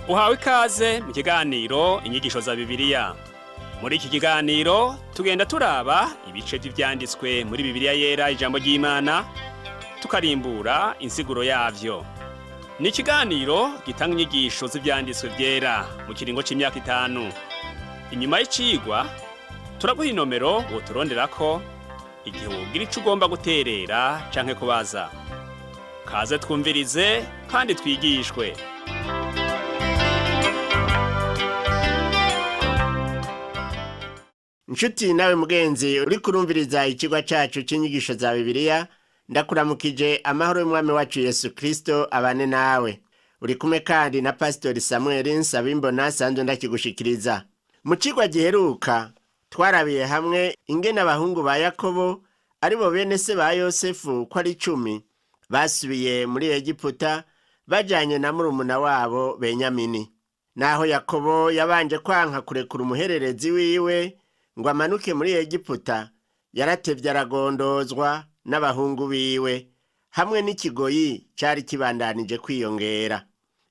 Uhawe ikaze mu kiganiro Inyigisho za Bibiliya. Muri iki kiganiro tugenda turaba ibice vy'ivyanditswe muri Bibiliya Yera, ijambo ry'Imana, tukarimbura insiguro yavyo. Ni ikiganiro gitanga inyigisho z'ivyanditswe vyera mu kiringo c'imyaka 5. Inyuma y'icigwa turaguha inomero woturonderako igihe wogira ico ugomba guterera canke kubaza. Kaze twumvirize kandi twigishwe. Nshuti nawe mugenzi uri kurumviriza ikigwa cacu c'inyigisho za Bibiliya, ndakuramukije amahoro y'Umwami wacu Yesu Kristo abane nawe. Uri kumwe kandi na Pasitori Samuel Nsabimbona sanzwe ndakigushikiriza. Mu cigwa giheruka twarabiye hamwe ingene abahungu ba Yakobo, aribo bene se ba Yosefu, ko ari 10, basubiye muri Egiputa bajanye na murumuna wabo Benyamini. Naho Yakobo yabanje kwanka kurekura umuhererezi wiwe ngo amanuke muri Egiputa, yaratevye aragondozwa n'abahungu biwe hamwe n'ikigoyi cari kibandanije kwiyongera.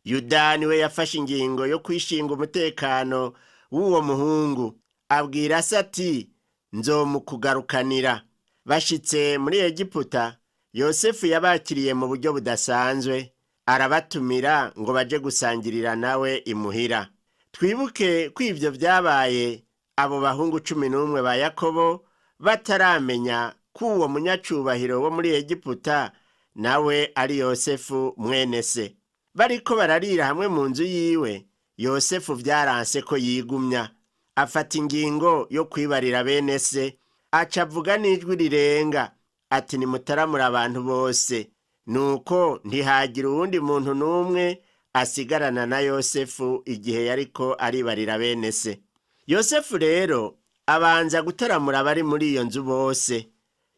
Yuda niwe yafashe ingingo yo kwishinga umutekano w'uwo muhungu, abwira se ati: "Nzomukugarukanira." Bashitse muri Egiputa, Yosefu yabakiriye mu buryo budasanzwe, arabatumira ngo baje gusangirira nawe imuhira. Twibuke ko ivyo vyabaye abo bahungu 11 ba Yakobo bataramenya ko uwo munyacubahiro wo muri Egiputa nawe ari Yosefu mwene se. Bariko bararira hamwe mu nzu yiwe, Yosefu vyaranse ko yigumya, afata ingingo yo kwibarira bene se, aca avuga n'ijwi rirenga ati: "Nimutaramura abantu bose." Nuko ntihagira uwundi muntu n'umwe asigarana na Yosefu igihe yariko aribarira bene se. Yosefu rero abanza gutaramura abari muri iyo nzu bose.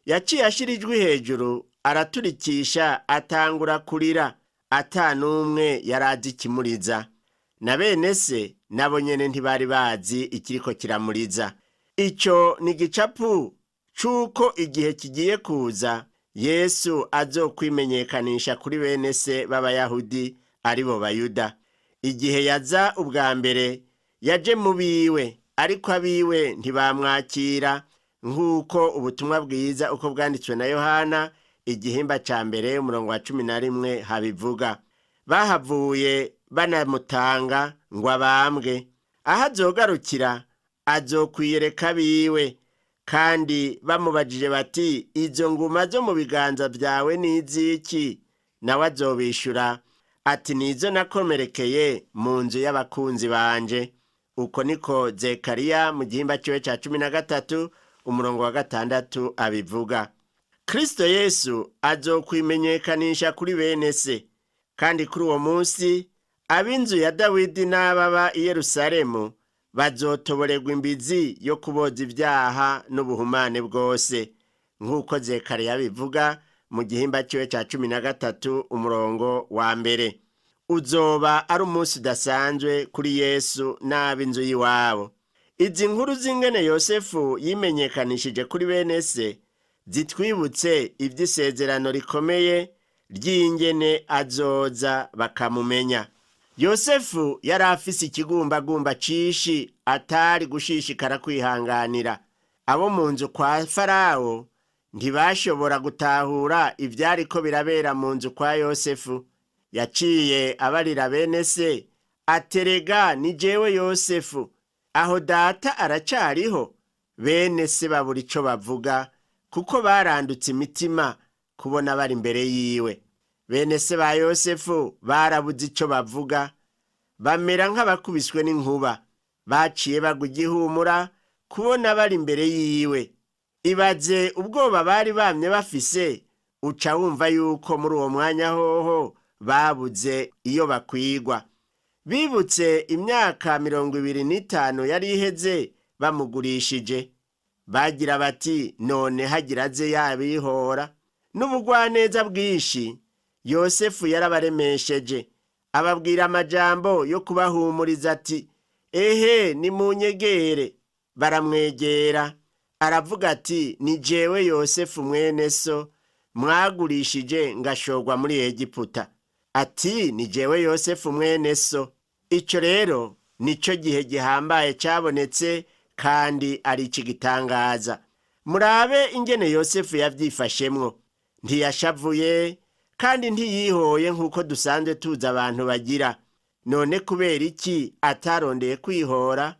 Yaciye ashira ijwi hejuru, araturikisha, atangura kurira, ata n'umwe yari azi ikimuriza. Na bene se nabo nyene ntibari bazi ikiriko kiramuriza. Ico ni igicapu c'uko igihe kigiye kuza Yesu azokwimenyekanisha kuri bene se b'Abayahudi, aribo Bayuda. Igihe yaza ubwa mbere yaje mu biwe, ariko abiwe ntibamwakira, nk'uko ubutumwa bwiza uko bwanditswe na Yohana igihimba ca 1 umurongo wa 11 habivuga. Bahavuye banamutanga ngo abambwe. Aho azogarukira azokwiyereka abiwe, kandi bamubajije bati: "Izo nguma zo mu biganza vyawe n'iziki?" Nawe azobishura ati: "Nizo nakomerekeye mu nzu y'abakunzi banje." Uko niko Zekariya mu gihimba ciwe ca 13 umurongo wa 6 abivuga. Kristo Yesu azokwimenyekanisha kuri bene se, kandi kuri uwo munsi ab'inzu ya Dawidi n'ababa i Yerusalemu bazotoborerwa imbizi yo kuboza ibyaha n'ubuhumane bwose, nk'uko Zekariya bivuga mu gihimba ciwe ca 13 umurongo wa 1. Uzoba ari umunsi udasanzwe kuri Yesu n'ab'inzu y'iwabo. Izi nkuru z'ingene Yosefu yimenyekanishije kuri bene se zitwibutse ivy'isezerano rikomeye ry'ingene azoza bakamumenya. Yosefu yari afise ikigumbagumba cishi atari gushishikara kwihanganira. Abo mu nzu kwa Farawo ntibashobora gutahura ivyariko birabera mu nzu kwa Yosefu. Yaciye abarira bene se aterega: "Ni jewe Yosefu, aho data aracariho?" Bene se babura ico bavuga, kuko barandutse imitima kubona bari imbere yiwe. Bene se ba Yosefu barabuze ico bavuga, bamera nk'abakubiswe n'inkuba. Baciye bagwa igihumura kubona bari imbere yiwe. Ibaze ubwoba bari bamye bafise, uca wumva yuko muri uwo mwanya hoho babuze iyo bakwigwa. Bibutse imyaka 25 yari iheze bamugurishije, bagira bati: "None hagira aze yabihora." N'ubugwaneza bwinshi Yosefu yarabaremesheje, ababwira amajambo yo kubahumuriza ati: "Ehe, nimunyegere." Baramwegera, aravuga ati: "Ni jewe Yosefu mwene so mwagurishije ngashorwa muri Egiputa." Ati: "Ni jewe Yosefu mwene so." Icyo rero nicyo gihe gihambaye cyabonetse kandi ari ikigitangaza. Murabe ingene Yosefu yabyifashemwo. Ntiyashavuye kandi ntiyihoye nk'uko dusanzwe tuzi abantu bagira. None kubera iki atarondeye kwihora?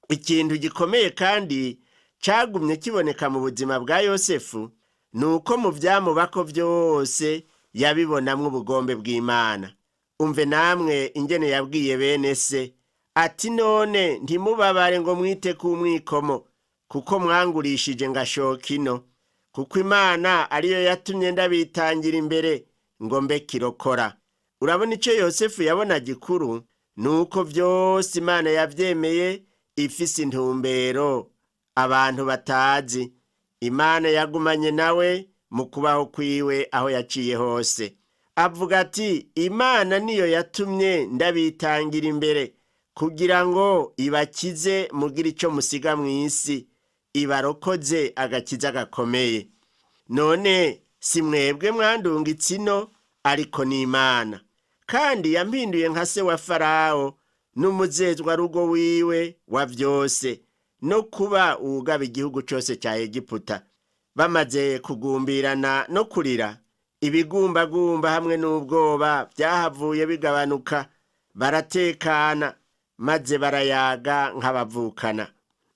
Ikintu gikomeye kandi cyagumye kiboneka mu buzima bwa Yosefu ni uko mu byamubako byose yabibonamwo ubugombe bw'Imana. Umve namwe ingene yabwiye bene se ati: "None ntimubabare ngo mwite ku mwikomo, kuko mwangurishije ngashoka ino, kuko Imana ariyo yatumye ndabitangira imbere ngo mbe kirokora." Urabona, icyo Yosefu yabona gikuru ni uko byose Imana yabyemeye ifise intumbero abantu batazi. Imana yagumanye nawe mu kubaho kwiwe aho yaciye hose. Avuga ati: "Imana niyo yatumye ndabitangira imbere kugira ngo ibakize, mugire icyo musiga mu isi, ibarokoze agakiza gakomeye. None si mwebwe mwandungitse ino, ariko ni Imana, kandi yampinduye nka se wa Farawo n'umuzezwarugo wiwe wa byose, no kuba uwugaba igihugu cyose cya Egiputa." Bamaze kugumbirana no kurira, ibigumbagumba hamwe n'ubwoba byahavuye bigabanuka, baratekana maze barayaga nk'abavukana.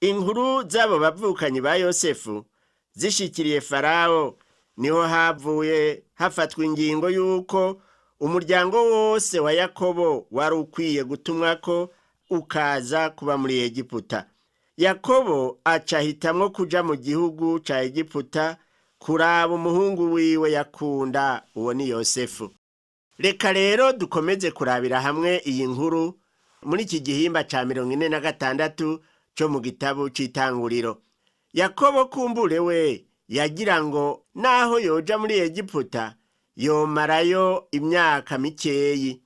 Inkuru z'abo bavukanyi ba Yosefu zishikiriye Farawo, niho havuye hafatwa ingingo y'uko umuryango wose wa Yakobo wari ukwiye gutumwa ko ukaza kuba muri Egiputa. Yakobo aca ahitamwo kuja mu gihugu ca Egiputa kuraba umuhungu wiwe yakunda, uwo ni Yosefu. Reka rero dukomeze kurabira hamwe iyi nkuru muri iki gihimba ca 46 co mu gitabo c'Itanguriro. Yakobo kumbure we yagira ngo naho yoja muri Egiputa yomarayo imyaka mikeyi.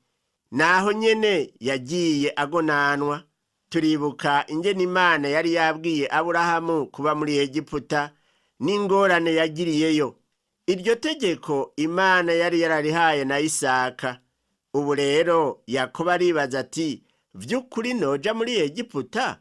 Naho nyene yagiye agonanwa. Turibuka ingene Imana yari yabwiye Aburahamu kuba muri Egiputa n'ingorane yagiriyeyo. Iryo tegeko Imana yari yararihaye na Isaka. Ubu rero Yakobo aribaza ati: "Vy'ukuri noja muri Egiputa?"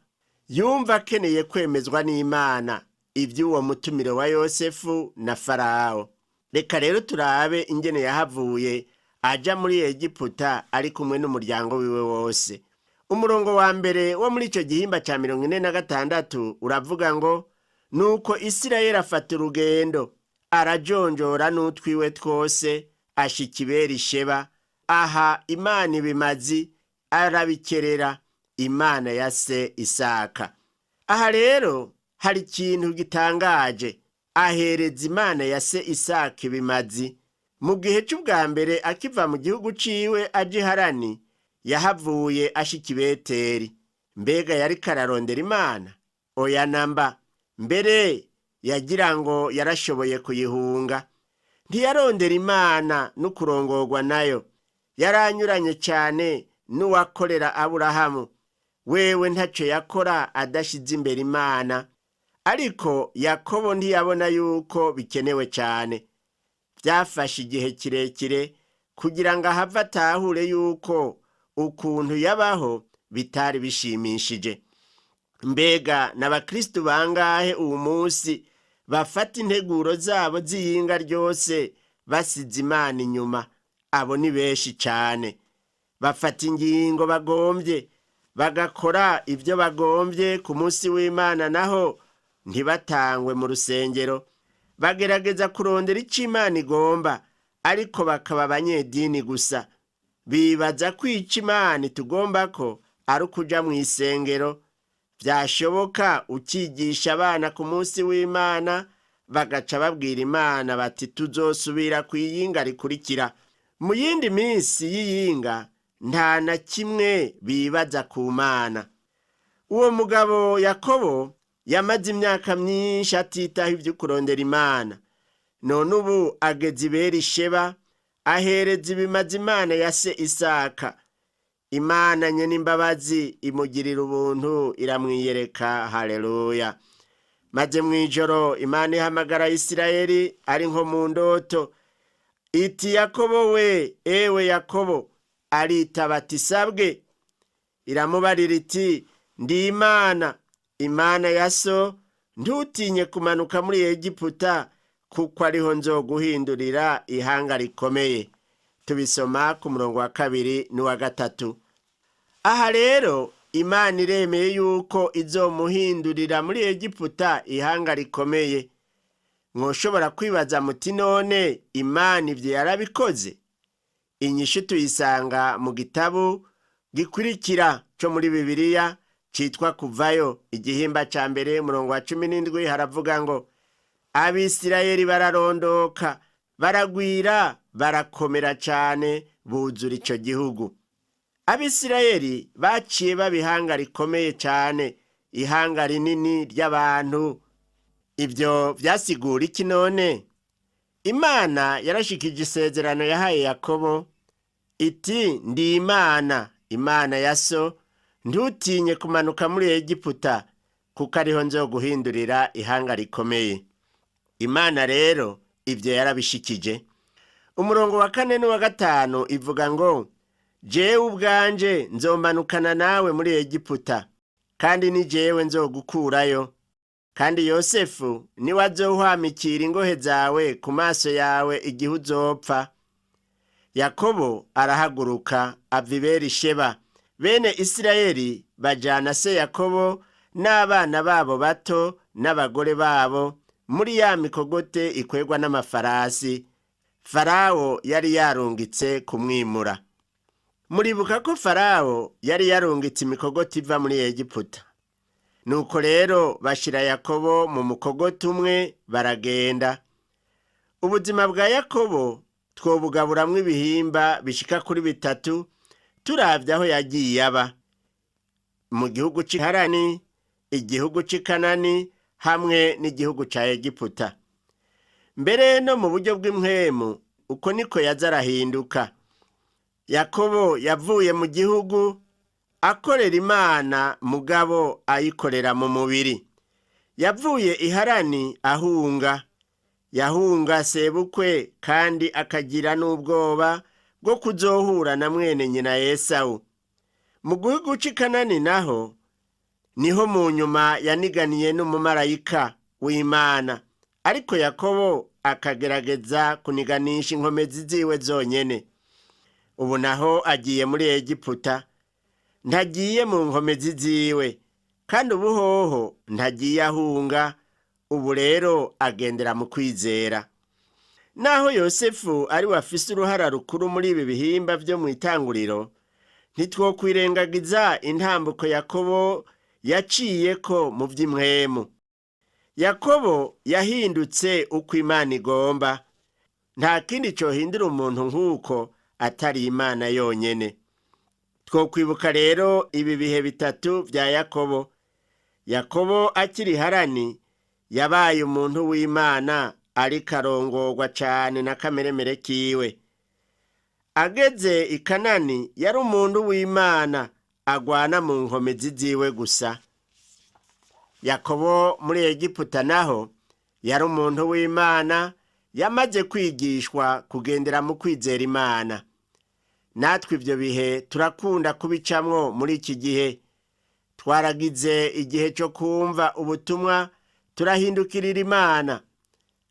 Yumva akeneye kwemezwa n'Imana iby'uwo mutumiro wa Yosefu na Farawo. Reka rero turabe ingene yahavuye aja muri Egiputa ari kumwe n'umuryango wiwe wose. Umurongo wa mbere wo muri icyo gihimba cya 46 uravuga ngo: "Nuko Isirayeli afata urugendo, arajonjora n'utwiwe twose, ashika ibera isheba, aha Imana ibimazi, arabikerera Imana ya se Isaka." Aha rero hari ikintu gitangaje: ahereza Imana ya se Isaka ibimazi. Mu gihe cy'ubwa mbere akiva mu gihugu ciwe aja i Harani, yahavuye ashika i Beteri. Mbega yariko ararondera Imana? Oya namba. Mbere yagira ngo yarashoboye kuyihunga. Ntiyarondera Imana no kurongorwa nayo. Yaranyuranye cyane n'uwakorera Aburahamu. Wewe ntacyo yakora adashyize imbere Imana. Ariko Yakobo ntiyabona yuko bikenewe cyane. Byafashe igihe kirekire kugira ngo ahave atahure yuko ukuntu yabaho bitari bishimishije. Mbega n'abakristu bangahe uwu munsi bafata integuro zabo z'iyinga ryose basize Imana inyuma? Abo ni benshi cyane. Bafata ingingo bagombye, bagakora ibyo bagombye ku munsi w'Imana, naho ntibatangwe mu rusengero. Bagerageza kurondera icyo Imana igomba, ariko bakaba abanyedini gusa. Bibaza ko icyo Imana itugomba ko ari ukuja mu isengero. Byashoboka ukigisha abana ku munsi w'Imana, bagaca babwira Imana bati: "Tuzosubira ku iyinga rikurikira." Mu yindi minsi y'iyinga nta na kimwe bibaza ku Mana. Uwo mugabo Yakobo yamaze imyaka myinshi atitaho ibyo kurondera Imana. None ubu ageze ibera isheba, ahereza ibimaze Imana ya se Isaka. Imana nyene imbabazi imugirira ubuntu, iramwiyereka. Haleluya! Maze mu ijoro Imana ihamagara Isirayeli ari nko mu ndoto, iti: "Yakobo we, ewe Yakobo." Aritaba ati: "Sabwe." Iramubarira iti: "Ndi Imana, Imana ya so. Ntutinye kumanuka muri Egiputa, kuko ariho nzoguhindurira ihanga rikomeye." Tubisoma ku murongo wa 2 n'uwa 3. Aha rero Imana iremeye yuko izomuhindurira muri Egiputa ihanga rikomeye. Mwoshobora kwibaza muti: "None Imana ibyo yarabikoze?" Inyishu tuyisanga mu gitabo gikurikira cyo muri Bibiliya citwa Kuvayo, igihimba ca 1, umurongo wa 17, haravuga ngo: "Abisirayeli bararondoka, baragwira, barakomera cane, buzura ico gihugu." Abisirayeli baciye baba ihanga rikomeye cane, ihanga rinini ry'abantu. Ibyo vyasigura iki none? Imana yarashikije isezerano yahaye Yakobo iti: "Ndi Imana, Imana ya so. Ntutinye kumanuka muri Egiputa, kuko ariho nzoguhindurira ihanga rikomeye." Imana rero ibyo yarabishikije. Umurongo wa 4 n'uwa 5 ivuga ngo: "Jewe ubwanje nzomanukana nawe muri Egiputa, kandi ni jewe nzogukurayo, kandi Yosefu niwe azohwamikira ingohe zawe ku maso yawe igihe uzopfa." Yakobo arahaguruka, ava i Berisheba. Bene Isirayeli bajana se Yakobo n'abana babo bato n'abagore babo muri ya mikogote ikwegwa n'amafarasi Farawo yari yarungitse kumwimura. Muribuka ko Farawo yari yarungitse imikogote iva muri Egiputa. Nuko rero bashira Yakobo mu mukogote umwe, baragenda. Ubuzima bwa Yakobo twobugaburamwo ibihimba bishika kuri bitatu, turavye aho yagiye aba: mu gihugu c'i Harani, igihugu c'i Kanani hamwe n'igihugu ca Egiputa. Mbere no mu buryo bw'impwemu uko niko yaza arahinduka. Yakobo yavuye mu gihugu akorera Imana, mugabo ayikorera mu mubiri. Yavuye i Harani ahunga, yahunga sebukwe, kandi akagira n'ubwoba bwo kuzohura na mwene nyina Esawu. Mu gihugu c'i Kanani naho niho mu nyuma yaniganiye n'umumarayika w'Imana, ariko Yakobo akagerageza kuniganisha inkomezi ziwe zonyene. Ubu naho agiye muri Egiputa, ntagiye mu nkomezi ziwe, kandi ubuhoho ntagiye ahunga. Ubu rero agendera mu kwizera. Naho Yosefu ari we afise uruhara rukuru muri ibi bihimba vyo mu itanguriro, ntitwokwirengagiza intambuko Yakobo yaciyeko mu vy'impwemu. Yakobo yahindutse uko Imana igomba. Nta kindi cohindura umuntu nk'uko atari Imana yonyene. Twokwibuka rero ibi bihe bitatu vya Yakobo. Yakobo akiri Harani yabaye umuntu w'Imana, ariko arongorwa cane na kameremere kiwe. Ageze i Kanani yari umuntu w'Imana agwana mu nkomezi ziwe gusa. Yakobo muri Egiputa naho yari umuntu w'Imana yamaze kwigishwa kugendera mu kwizera Imana. Natwe ibyo bihe turakunda kubicamwo muri iki gihe. Twaragize igihe cyo kumva ubutumwa, turahindukirira Imana.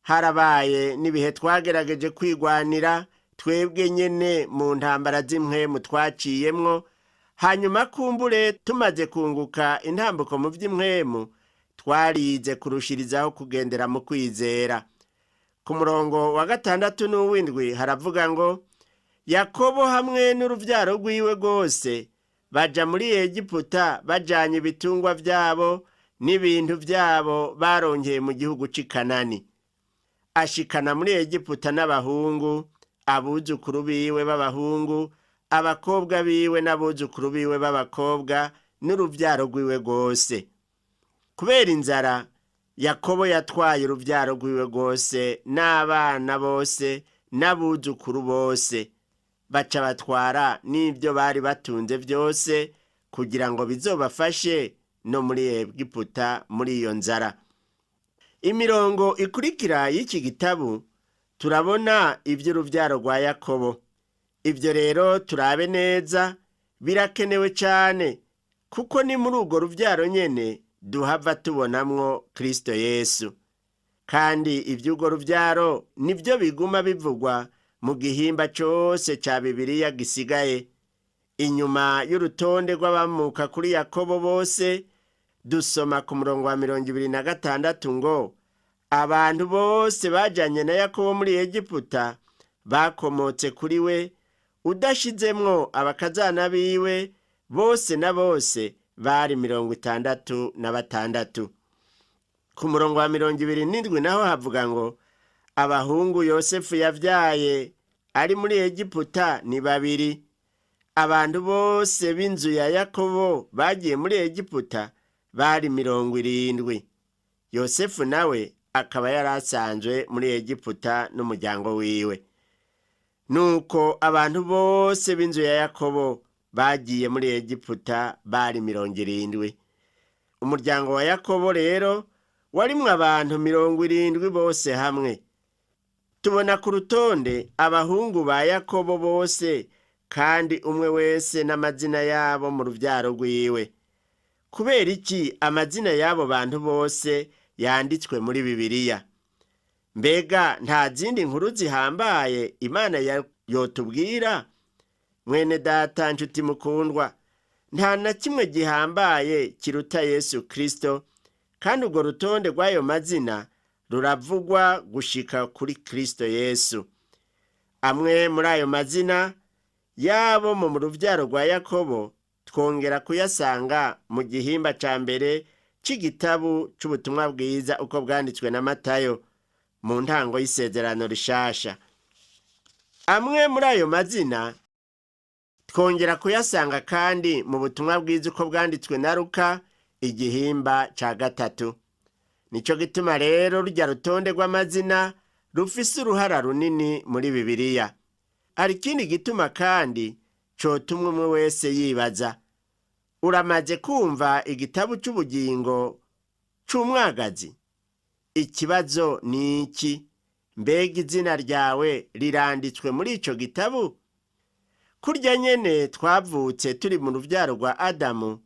Harabaye n'ibihe twagerageje kwigwanira twebwe nyene mu ntambara z'impwemu twaciyemwo. Hanyuma kumbure tumaze kunguka intambuko mu vy'impwemu, twarize kurushirizaho kugendera mu kwizera. Ku murongo wa 6 n'uw'indwi haravuga ngo: "Yakobo hamwe n'uruvyaro rwiwe rwose baja muri Egiputa, bajanye ibitungwa vyabo n'ibintu vyabo baronkeye mu gihugu c'i Kanani. Ashikana muri Egiputa n'abahungu, abuzukuru biwe b'abahungu, abakobwa biwe n'abuzukuru biwe b'abakobwa, n'uruvyaro rwiwe rwose." Kubera inzara, Yakobo yatwaye uruvyaro rwiwe rwose n'abana bose n'abuzukuru bose, baca batwara n'ibyo bari batunze byose kugira ngo bizobafashe no muri Egiputa muri iyo nzara. Imirongo ikurikira y'iki gitabo turabona iby'uruvyaro rwa Yakobo. Ibyo rero turabe neza, birakenewe cyane. Kuko ni muri urwo rubyaro nyene duhava tubonamwo Kristo Yesu. Kandi iby'urwo rubyaro nibyo biguma bivugwa mu gihimba cose ca Bibiliya gisigaye. Inyuma y'urutonde rw'abamuka kuri Yakobo bose, dusoma ku murongo wa 26 ngo abantu bose bajanye na Yakobo muri Egiputa bakomotse kuri we, udashizemwo abakazana biwe bose na bose bari 66. Ku murongo wa 27 naho havuga ngo abahungu Yosefu yavyaye ari muri Egiputa ni babiri. Abantu bose b'inzu ya Yakobo bagiye muri Egiputa bari 70. Yosefu nawe akaba yari asanzwe muri Egiputa n'umuryango wiwe. Nuko abantu bose b'inzu ya Yakobo bagiye muri Egiputa bari 70. Umuryango wa Yakobo rero warimwo abantu 70 bose hamwe. Tubona ku rutonde abahungu ba Yakobo bose, kandi umwe wese n'amazina yabo mu rubyaro rwiwe. Kubera iki amazina y'abo bantu bose yanditswe muri Bibiliya? Mbega nta zindi nkuru zihambaye Imana yotubwira? Mwene data nshuti mukundwa, nta na kimwe gihambaye kiruta Yesu Kristo, kandi urwo rutonde rw'ayo mazina ruravugwa gushika kuri Kristo Yesu. Amwe muri ayo mazina yabo mu rubyaro rwa Yakobo twongera kuyasanga mu gihimba ca mbere c'igitabu c'ubutumwa bwiza uko bwanditswe na Matayo mu ntango y'isezerano rishasha. Amwe muri ayo mazina twongera kuyasanga kandi mu butumwa bwiza uko bwanditswe na Luka igihimba ca 3. Nico gituma rero rurya rutonde rw'amazina rufise uruhara runini muri Bibiliya. Hari ikindi gituma kandi cotuma umwe wese yibaza: uramaze kumva igitabu c'ubugingo c'umwagazi? Ikibazo ni iki: mbega izina ryawe riranditswe muri ico gitabu? Kurya nyene twavutse turi mu ruvyaro rwa Adamu,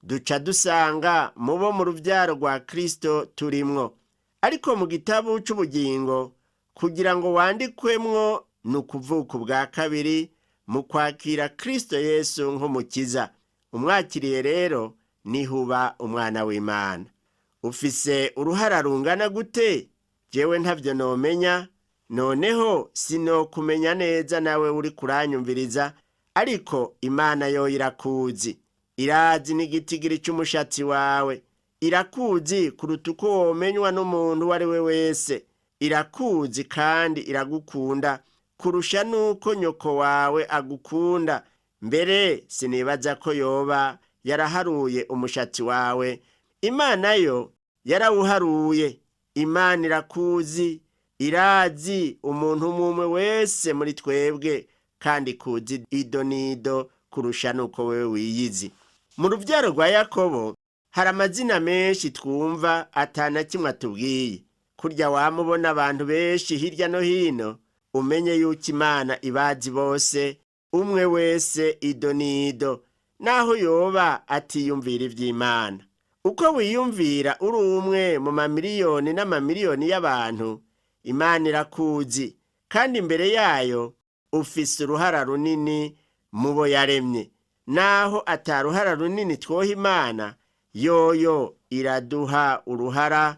duca dusanga mubo mu ruvyaro rwa Kristo turimwo. Ariko mu gitabu c'ubugingo, kugira ngo wandikwemwo ni ukuvuka ubwa kabiri mu kwakira Kristo Yesu nk'umukiza. Umwakiriye rero nihuba umwana w'Imana. Ufise uruhara rungana gute? Jewe ntavyo nomenya, noneho sinokumenya neza nawe uri kuranyumviriza, ariko Imana yo irakuzi. Irazi n'igitigiri c'umushatsi wawe. Irakuzi kuruta uko womenywa n'umuntu uwo ari we wese. Irakuzi kandi iragukunda kurusha nuko nyoko wawe agukunda. Mbere sinibaza ko yoba yaraharuye umushatsi wawe. Imana yo yarawuharuye. Imana irakuzi, irazi umuntu umwe wese muri twebwe, kandi kuzi ido n'ido kurusha nuko wewe wiyizi. Mu ruvyaro rwa Yakobo hari amazina menshi twumva atana kimwe atubwiye. Kurya wamubona abantu benshi hirya no hino, umenye yuko Imana ibazi bose, umwe wese ido n'ido, naho yoba atiyumvira ivy'Imana. Uko wiyumvira uri umwe mu mamiliyoni n'amamiliyoni y'abantu, Imana irakuzi, kandi imbere yayo ufise uruhara runini mu bo yaremye. Naho ataruhara runini twoha Imana, yoyo iraduha uruhara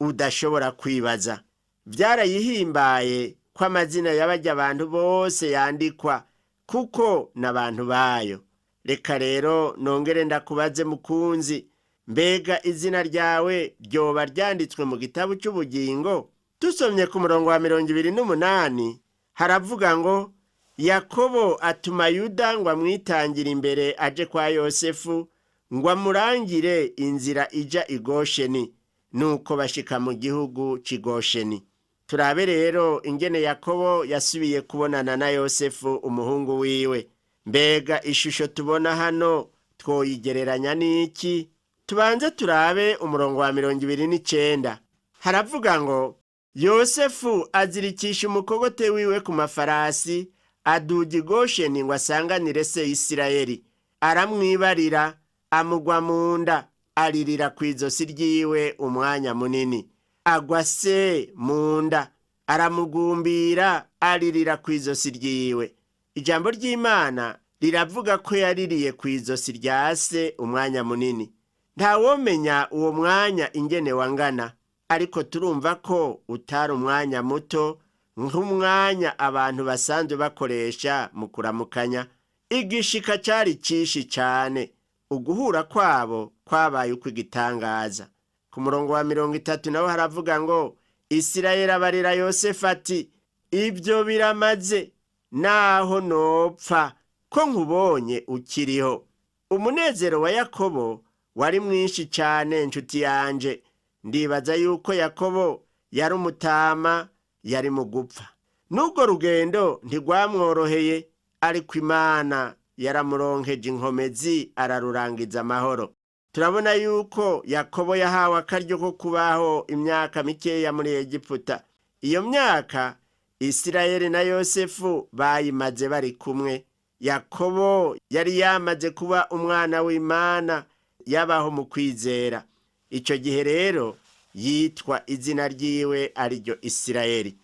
udashobora kwibaza. Vyarayihimbaye ko amazina y'abarya abantu bose yandikwa, kuko n'abantu bayo. Reka rero nongere ndakubaze mukunzi, mbega izina ryawe ryoba ryanditswe mu gitabo c'ubugingo? Tusomye ku murongo wa 28 haravuga ngo Yakobo atuma Yuda ngo amwitangire imbere aje kwa Yosefu ngo amurangire inzira ija i Gosheni. Nuko bashika mu gihugu c'i Gosheni. Turabe rero ingene Yakobo yasubiye kubonana na Yosefu umuhungu wiwe. Mbega ishusho tubona hano twoyigereranya n'iki? Tubanze turabe umurongo wa 29. Haravuga ngo Yosefu azirikisha umukogote wiwe ku mafarasi, aduga i Gosheni ngo asanganire se Isirayeli. Aramwibarira, Amugwa mu nda, aririra ku izosi ryiwe umwanya munini. Agwa se mu nda, aramugumbira, aririra ku izosi ryiwe. Ijambo ry'Imana riravuga ko yaririye ku izosi rya se umwanya munini. Ntawomenya uwo mwanya ingene wangana, ariko turumva ko utari umwanya muto nk'umwanya abantu basanzwe bakoresha mu kuramukanya. Igishika cari cinshi cane. Uguhura kwabo kwabaye ukw'igitangaza. Ku murongo wa 30 naho haravuga ngo: Isirayeli abarira Yosefu ati: ibyo biramaze, naho nopfa ko nkubonye ukiriho. Umunezero wa Yakobo wari mwinshi cane, nshuti yanje. Ndibaza yuko Yakobo yari umutama, yari mu gupfa. N'ubwo rugendo ntirwamworoheye, ariko Imana yaramuronkeje inkomezi, ararurangiza amahoro. Turabona yuko Yakobo yahawe akaryo ko kubaho imyaka mikeya muri Egiputa. Iyo myaka Isirayeli na Yosefu bayimaze bari kumwe. Yakobo yari yamaze kuba umwana w'Imana, yabaho mu kwizera. Icyo gihe rero yitwa izina ryiwe ariryo Isirayeli.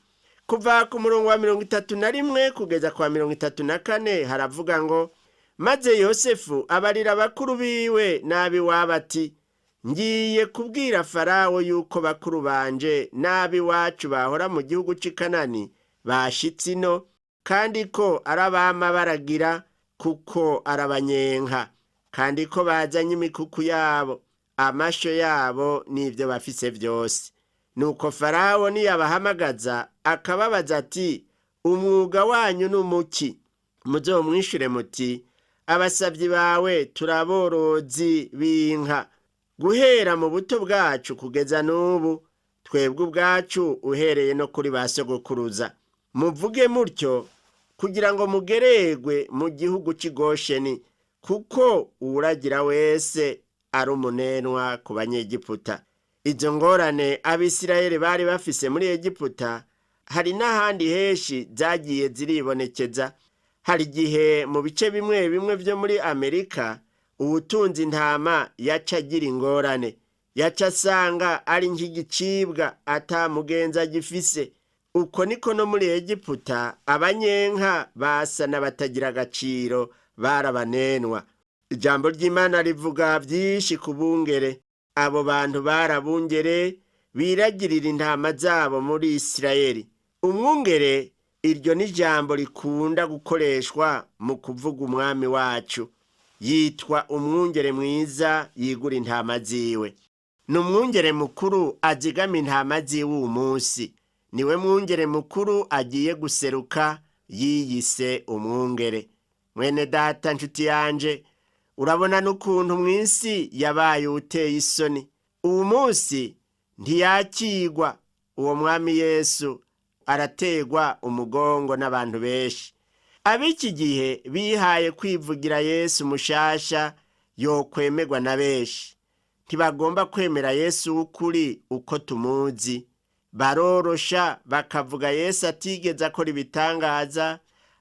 Kuva ku murongo wa 31 kugeza kwa 34 haravuga ngo: maze Yosefu abarira bakuru biwe n'ab'iwabo ati: ngiye kubwira Farawo yuko bakuru banje n'ab'iwacu bahora mu gihugu cy'i Kanani bashitse ino, kandi ko ari abama baragira, kuko arabanyenka, kandi ko bazanye imikuku yabo, amasho yabo n'ibyo bafise byose. Nuko Farawo niyabahamagaza akababaza ati: umwuga wanyu ni umuki? Muzomwishure muti: abasabyi bawe turaborozi b'inka, guhera mu buto bwacu kugeza n'ubu, twebwe ubwacu uhereye no kuri ba sogokuruza. Muvuge mutyo kugira ngo mugeregwe mu gihugu cy'i Gosheni, kuko uwuragira wese ari umunenwa ku Banyegiputa. Izo ngorane Abisirayeli bari bafise muri Egiputa, hari n'ahandi henshi zagiye ziribonekeza. Hari igihe mu bice bimwe bimwe vyo muri Amerika uwutunze intama yaca agira ingorane, yaca asanga ari nk'igicibwa ata mugenzi agifise. Uko niko no muri Egiputa abanyenka basa n'abatagira agaciro, barabanenwa. Ijambo ry'Imana rivuga byinshi ku bungere. Abo bantu barabungere biragirira intama zabo muri Isirayeli. Umwungere, iryo ni ijambo rikunda gukoreshwa mu kuvuga umwami wacu. Yitwa umwungere mwiza yigura intama ziwe. Ni umwungere mukuru azigama intama ziwe uwu munsi. Niwe mwungere mukuru agiye guseruka, yiyise umwungere. Mwene data, nshuti yanje, urabona n'ukuntu mw'isi yabaye uteye isoni. Uwu munsi ntiyakigwa. Uwo mwami Yesu arategwa umugongo n'abantu benshi. Ab'iki gihe bihaye kwivugira Yesu mushasha yokwemerwa na benshi. Ntibagomba kwemera Yesu w'ukuri uko tumuzi. Barorosha bakavuga Yesu atigeze akora ibitangaza,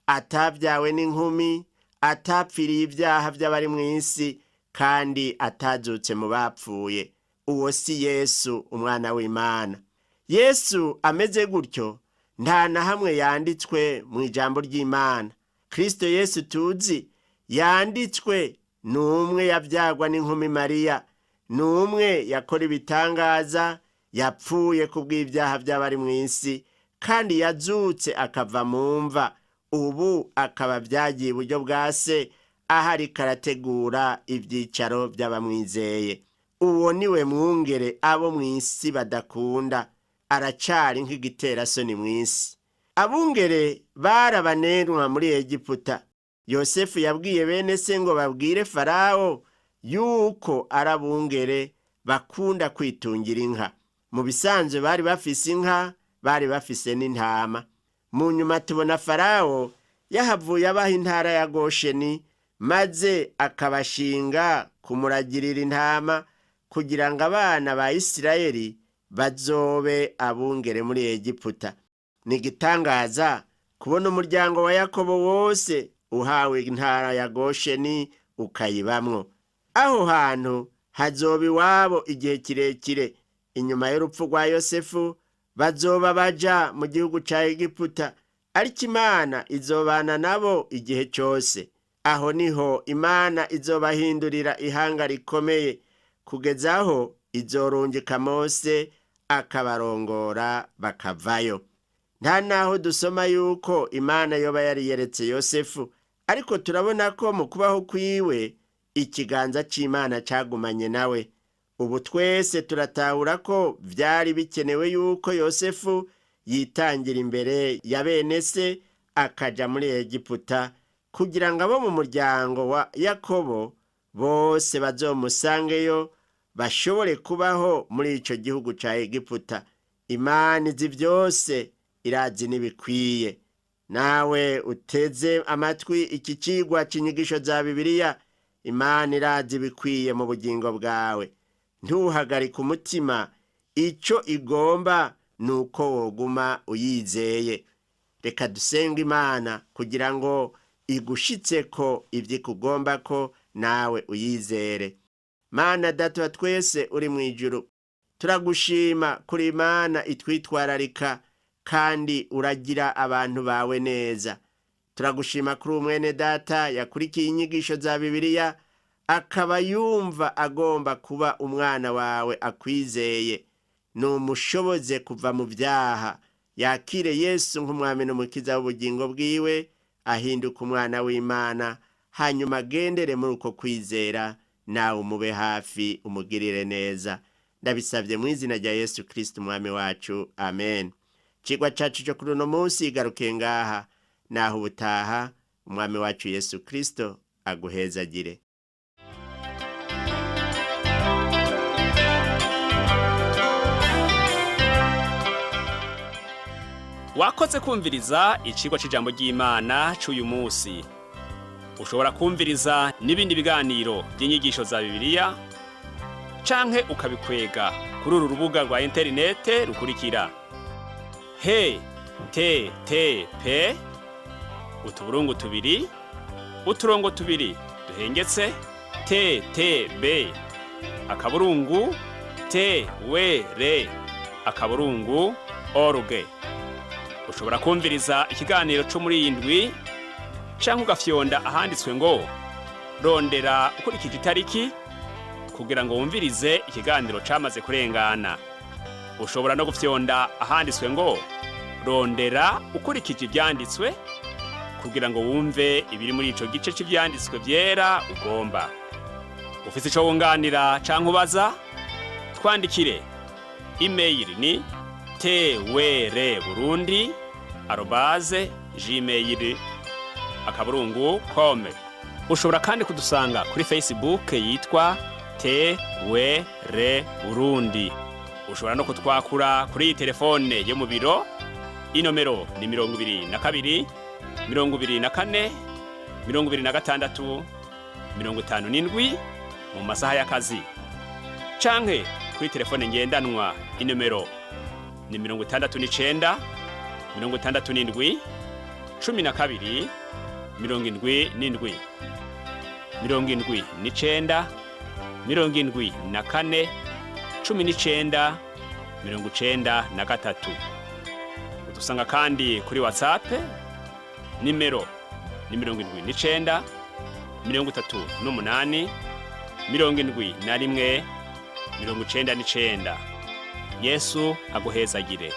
atabyawe n'inkumi, atapfiriye ibyaha by'abari mu isi, kandi atazutse mu bapfuye. Uwo si Yesu umwana w'Imana. Yesu ameze gutyo nta na hamwe yanditswe mu ijambo ry'Imana. Kristo Yesu tuzi yanditswe ni umwe yabyagwa n'inkumi Mariya, ni umwe yakora ibitangaza, yapfuye kubw'ibyaha by'abari mu isi, kandi yazutse akava mu mva, ubu akaba byagiye iburyo bwa se, aho ariko arategura ibyicaro by'abamwizeye. Uwo niwe mwungere abo mu isi badakunda, aracari nk'igiterasoni mu isi. Abungere barabanenwa muri Egiputa. Yosefu yabwiye bene se ngo babwire Farawo yuko ari abungere bakunda kwitungira inka. Mu bisanzwe bari bafise inka, bari bafise n'intama. Mu nyuma tubona Farawo yahavuye abaha intara ya Gosheni, maze akabashinga kumuragirira intama, kugira ngo abana ba Isirayeli bazobe abungere muri Egiputa. Ni igitangaza kubona umuryango wa Yakobo wose uhawe intara ya Gosheni ukayibamwo. Aho hantu hazoba iwabo igihe kirekire. Inyuma y'urupfu rwa Yosefu bazoba baja mu gihugu ca Egiputa, ariko Imana izobana nabo igihe cyose. Aho niho Imana izobahindurira ihanga rikomeye, kugeza aho izorungika Mose akabarongora bakavayo. Nta naho dusoma yuko Imana yoba yariyeretse Yosefu, ariko turabona ko mu kubaho kwiwe ikiganza c'Imana cagumanye nawe. Ubu twese turatahura ko vyari bikenewe yuko Yosefu yitangira imbere ya bene se akaja muri Egiputa, kugira ngo abo mu muryango wa Yakobo bose bazomusangeyo bashobore kubaho muri ico gihugu ca Egiputa. Imana izi vyose, irazi n'ibikwiye. Nawe uteze amatwi iki cigwa c'inyigisho za Bibiliya, Imana irazi ibikwiye mu bugingo bwawe. Ntuhagarike umutima, ico igomba ni uko woguma uyizeye. Reka dusenge Imana kugira ngo igushitseko ivyo ikugomba ko nawe uyizere. Mana Data wa twese uri mu ijuru, turagushima kuri Imana itwitwararika kandi uragira abantu bawe neza. Turagushima kuri umwene data yakurikiye inyigisho za Bibiliya, akaba yumva agomba kuba umwana wawe akwizeye. Numushoboze kuva mu vyaha, yakire Yesu nk'umwami n'umukiza w'ubugingo bwiwe, ahinduka umwana w'Imana, hanyuma agendere muri uko kwizera, nawe umube hafi umugirire neza. Ndabisabye mu izina rya Yesu Kristo umwami wacu, amen. Icigwa cacu co kuri uno munsi igaruke ngaha, naho ubutaha umwami wacu Yesu Kristo aguhezagire. Wakoze kumviriza icigwa c'ijambo ry'Imana c'uyu munsi. Ushobora kumviriza n'ibindi biganiro by'inyigisho za Bibiliya canke ukabikwega kuri uru rubuga rwa interinete rukurikira: he te te pe utuburungu tubiri uturongo tubiri duhengetse te te be akaburungu te we re akaburungu org. Ushobora kumviriza ikiganiro cyo muri iyi ndwi canke ugafyonda ahanditswe ngo rondera ukurikije itariki kugira ngo wumvirize ikiganiro camaze kurengana. Ushobora no gufyonda ahanditswe ngo rondera ukurikije ivyanditswe kugira ngo wumve ibiri muri ico gice c'ivyanditswe vyera ugomba. Ufise ico wunganira canke ubaza, twandikire. Email ni twrburundi@gmail.com. Ushobora kandi kudusanga kuri Facebook yitwa TWR Burundi. Ushobora no kutwakura kuri iyi telefone yo mu biro, inomero ni 22 24 26 57 mu masaha y'akazi, canke kuri telefone ngendanwa, inomero ni 69 67 12 77 79 74 19 93. Udusanga kandi kuri WhatsApp, nimero ni 79 38 71 99. Yesu aguhezagire.